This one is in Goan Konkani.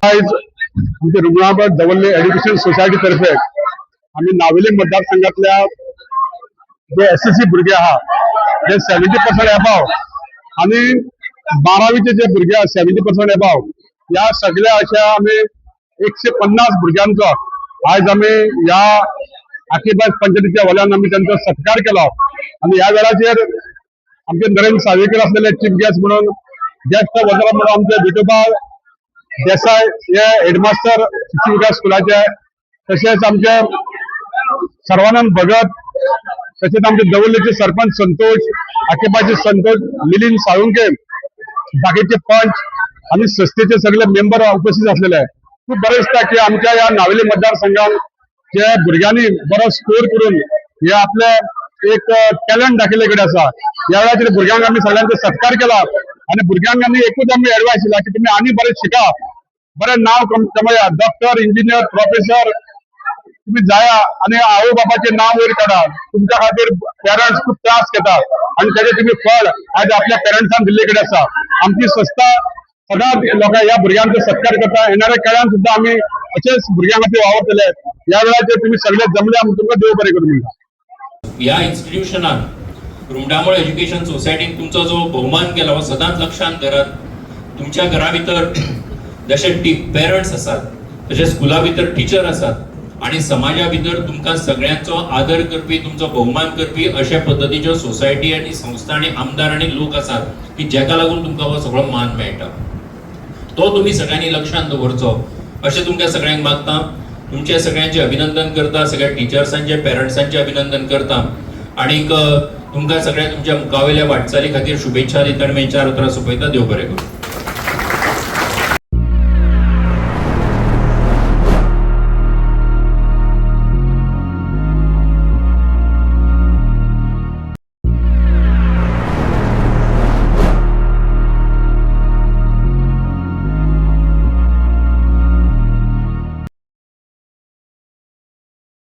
आयज आमचे रुमडामळ दवर्ले एज्युकेशन सोसायटी तर्फे आमी नावेली मतदारसंघातल्या जे एसएससी भुरगे आहा, जे 70% एबाव आणि 12वीचे जे भुरगे आहा 70% एबाव, ह्या सगळ्या अशा आमी 150 भुरग्यांचो आयज आमी ह्या आकीबाज पंचायतीच्या वल्यान आमी त्यांचो सत्कार केलो. आणि ह्या वेळाचेर आमचे नरेंद्र सावयकर असलेले चीफ गेस्ट म्हणून, ज्येष्ठ वजरा म्हणून आमचे विठोबा देसाय हे हेडमास्टर शिशु विकास स्कुलाचे, तशेंच आमचे सर्वानंद भगत, तशेंच आमचे दवर्लेचे सरपंच संतोष, आकेबाचे संतोष, मिलिंद साळुंके, बाकीचे पंच आणि संस्थेचे सगळे मेंबर उपस्थित असलेले आहे. खूप बरें दिसता की आमच्या ह्या नावेली मतदारसंघात जे भुरग्यांनी बरो स्कोर करून हे आपले एक टॅलंट दाखयल्ले कडेन आसा. ह्या वेळाचेर भुरग्यांक आमी सगळ्यांचो सत्कार केला आणि भुरग्यांक आमी एकूच आमी एडवायस दिला की तुम्ही आनी बरें शिका, बरें नाव कमया, डॉक्टर, इंजिनियर, प्रोफेसर तुम्ही जाया आणि आवय बाबाचे नाव वयर काडा. तुमच्या खातीर पेरंट्स खूप त्रास घेता आणि त्याचे तुम्ही फळ आज आपल्या पेरंट्सान दिल्ले कडेन आसा. आमची संस्था सदांच लोकां ह्या भुरग्यांचो सत्कार करता. येणाऱ्या काळान सुद्धा आमी अशेच भुरग्यां खातीर वावरतले. ह्या वेळाचेर तुम्ही सगळे जमले, आमी तुमकां देव बरें करूं म्हणटा. ह्या इन्स्टिट्यूशनान, रुमडामळ एज्युकेशन सोसायटीन तुमचो जो भोवमान केला हो सदांच लक्षांत धरात. तुमच्या घरा भितर जशे पेरंट्स आसात, तशे स्कुला भितर टिचर आसात आणि समाजा भितर तुमकां सगळ्यांचो आदर करपी, तुमचो भोवमान करपी अशा पद्दतीच्यो सोसायटी आनी संस्था आनी आमदार आनी लोक आसात की जेका लागून तुमकां हो सगळो मान मेळटा. तो तुमी सगळ्यांनी लक्षांत दवरचो अशें तुमकां सगळ्यांक मागता. तुमचे सगळ्यांचे अभिनंदन करता, सगळ्या टिचर्सांचे, पेरंट्सांचे अभिनंदन करता आणीक तुमकां सगळ्या तुमच्या मुखावेल्या वाटचाली खातीर शुभेच्छा दिता आनी मागीर चार उतरां सोंपयता. देव बरें करूं.